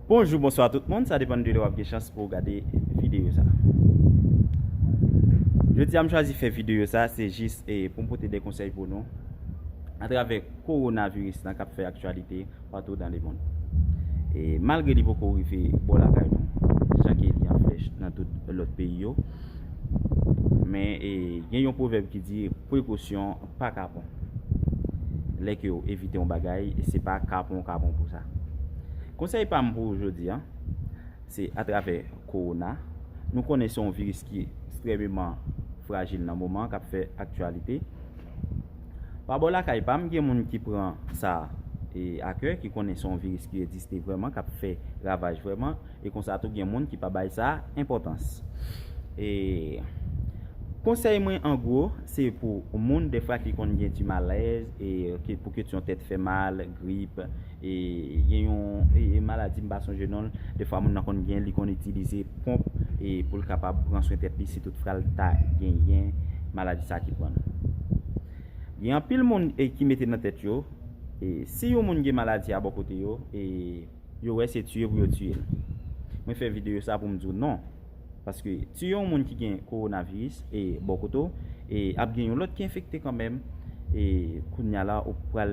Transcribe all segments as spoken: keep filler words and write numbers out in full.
Bonjou, bonswa tout moun, sa depann de lè w ap gen chans pou w gade videyo sa. Jodi a m chwazi fè videyo sa, se jis e, pou m pote de konsèy pou nou atravè kowonaviris lan k ap fè aktyalite partout dans le monde. E malgre li poko rive bò lakay nou, jan ke li an flèch nan tout lòt peyi yo, men e, gen yon pwovèb ki di prekosyon pa kapon. Lè ke w evite yon bagay, se pa kapon w kapon pou sa. Konsèy pa m pou jodi a, se atravè kowona. Nou konnen se yon viris ki ekstrèmeman frajil nan moman k ap fè aktyalite. Pa bò lakay pa m, gen moun ki pran sa e, a kè, ki konnen se yon viris ki egziste vrèman, k ap fè ravaj vrèman, e konsa tou gen moun ki pa bay sa enpòtans. E konsèy mwen, an gwo, se pou moun, defwa, ki konn gen ti malèz, e ke, pou kesyon tèt fè mal, grip, e gen yon e, e maladi, m pa sonje non l, defwa moun nan konn gen, li konn itilize ponp e, pou l kapab pran swen tèt li, si tout fwa l ta genyen maladi sa ki pran l. Gen anpil moun e, ki mete nan tèt yo, e si yon moun gen maladi a bò kote yo, e yo wè se tiye pou yo tiye l. Mwen fè videyo sa pou m di w non. Paske tiye yon moun ki gen kowonaviris e bò kote w, e ap gen yon lòt ki enfekte kanmenm, e kounye a la, ou pral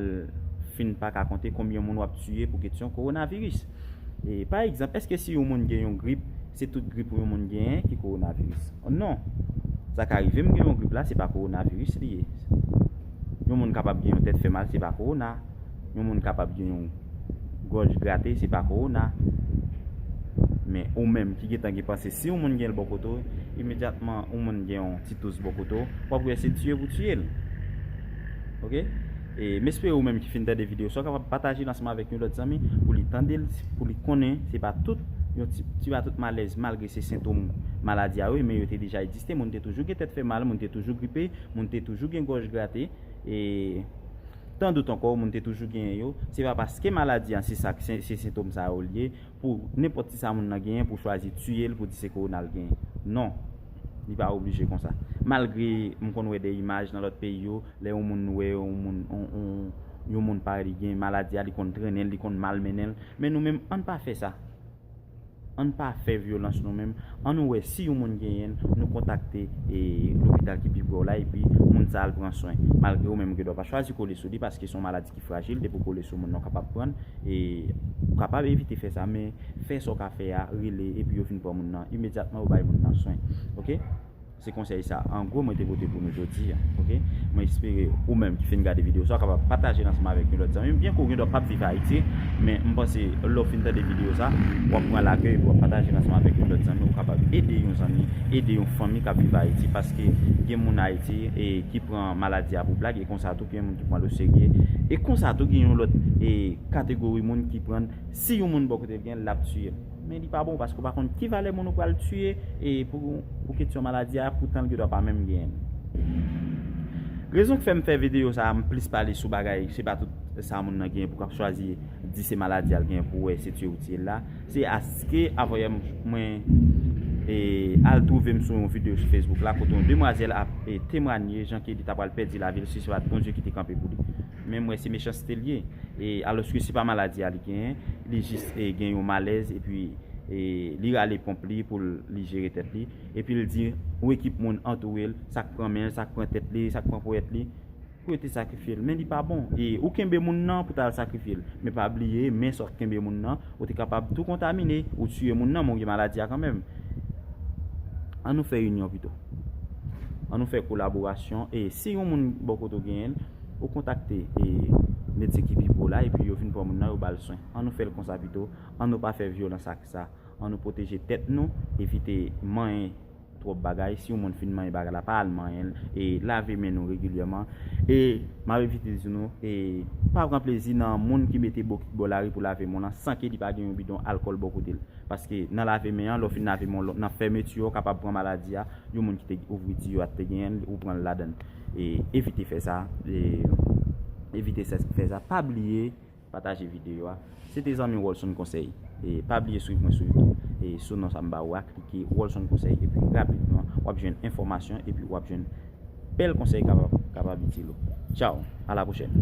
fin pa ka konte konbyen moun w ap tiye pou kesyon kowonaviris. E pa egzanp, èske si yon moun gen yon grip, se tout grip yon moun genyen ki kowonaviris? Non. Sa ka rive m gen yon grip la, se pa kowonaviris li ye. Yon moun kapab gen yon tèt fè mal, se pa kowona. Yon moun kapab gen yon gòj grate, se pa kowona. Men ou menm ki gentan gen panse, si yon moun gen l bò kote w, imedyatman yon moun gen yon ti tous bò kote w, w ap wè se tiye pou tiye l. Oke? E m espere ou menm ki fin tande videyo sa, w kapab pataje l ansanm avèk yon lòt zanmi pou li tande l, pou li konnen se pa tout, yon ti, se pa tout malèz, malgre se sentòm maladi a wi, men yo te deja egziste. Moun te toujou gen tèt fè mal, moun te toujou gripe, moun te toujou gen gòj grate. E tandout ankò, moun te toujou genyen yo. Se pa paske maladi an se sa, se, se sentòm sa yo l ye, pou nenpòt ti sa moun nan genyen, pou chwazi tiye l, pou di se kowona l genyen. Non. Li pa oblije konsa. Malgre m konn wè de imaj nan lòt peyi yo, lè yon moun wè yon moun, yon, yon, yon moun parèt li gen maladi a, li konn trennen l, li konn malmennen l. Men nou menm, ann pa fè sa. Ann pa fè vyolans nou menm. Ann nou wè si yon moun genyen l, nou kontakte e, lopital ki pi pre w la, epi moun sa al pran swen. Malgre ou menm ou gendwa pa chwazi kole sou li, paske se yon maladi ki frajil, depi w kole sou moun nan, w kapab pran l. E ou kapab evite fè sa, men fè sa w ka fè a, rele, epi yo vin pran moun nan imedyatman, yo bay moun nan swen. Oke? Se konsèy sa, an gwo, mwen te pote pou nou jodi a. Oke? Mwen espere ou menm ki fin gade videyo sa, w kapab pataje l ansanm avèk yon lòt zanmi. Byen ke w gendwa p ap viv Ayiti, men m panse lè w fin tande videyo sa, w ap pran lakè epi w ap pataje l ansanm avèk yon lòt zanmi. Ou kapab ede yon zanmi, ede yon fanmi k ap viv Ayiti, paske gen moun Ayiti e ki pran maladi a pou blag, e konsa tou gen moun ki pran l oserye. E konsa tou gen yon lòt e kategori moun ki pran l, si yon moun bò kote l gen l, l ap tiye l. Men li pa bon, paske w pa konn ki valè moun ou pral tiye e pou, pou kesyon maladi a, poutan l gendwa pa menm genyen l. Rezon k fè m fè videyo sa a, m plis pale sou bagay, se pa tout sa moun nan genyen pou k ap chwazi di se maladi a l genyen pou w wè se tiye ou tiye l la. Se aske avanyè mwen e, al twouve m sou yon videyo sou Facebook la, kote yon demwazèl ap e, temwanye jan ke li ta pral pèdi lavi l si se pa t Bondye ki te kanpe pou li. Men m wè se mechanste l ye. E, alòske se pa maladi a li genyen, li jis e, gen yon malèz, epi e, li rale ponp li pou l, li jere tèt li. Epi l di, yon ekip moun antoure l, sa k pran men l, sa k pran tèt li, sa k pran ponyèt li, pou yo te sakrifye l. Men li pa bon. E ou kenbe moun nan pou t al sakrifye l. Men pa bliye, men sa w kenbe moun nan, ou te kapab tou kontamine, ou tiye moun nan, men w gen maladi a kanmenm. Ann nou fè inyon pito. Ann nou fè kolaborasyon. E si yon moun bò kote w genyen l, ou kontakte e, medsen ki pi pre w la, epi yo vin pran moun nan, yo ba l swen. Ann nou fè l konsa pito. Ann nou pa fè vyolans ak sa. Ann nou pwoteje tèt nou, evite manyen twòp bagay. Si yon moun fin manyen bagay la, pa al manyen l. E lave men nou regilyèman. E m ap evite di nou, e pa pran plezi nan moun ki mete bokit bò lari pou lave men w lan, san ke li pa gen yon bidon alkòl bò kote l. Paske nan lave men an, lè w fin lave men w, nan fèmeti a, w kapab pran maladi a, yon moun ki te ouvri tiyo a te genyen l, ou pran l ladan l. E evite fè sa. E evite fè sa. Pa bliye, pataje videyo a. Se te zanmi Wolson Konsèy. E pa bliye swiv mwen sou YouTube. E sou non sa m ba ou a, klike Wolson Konsèy. Epi rapidman, w ap jwenn enfòmasyon, epi w ap jwenn bèl konsèy kapab, kapab itil ou. Tchaw, a la pwochèn.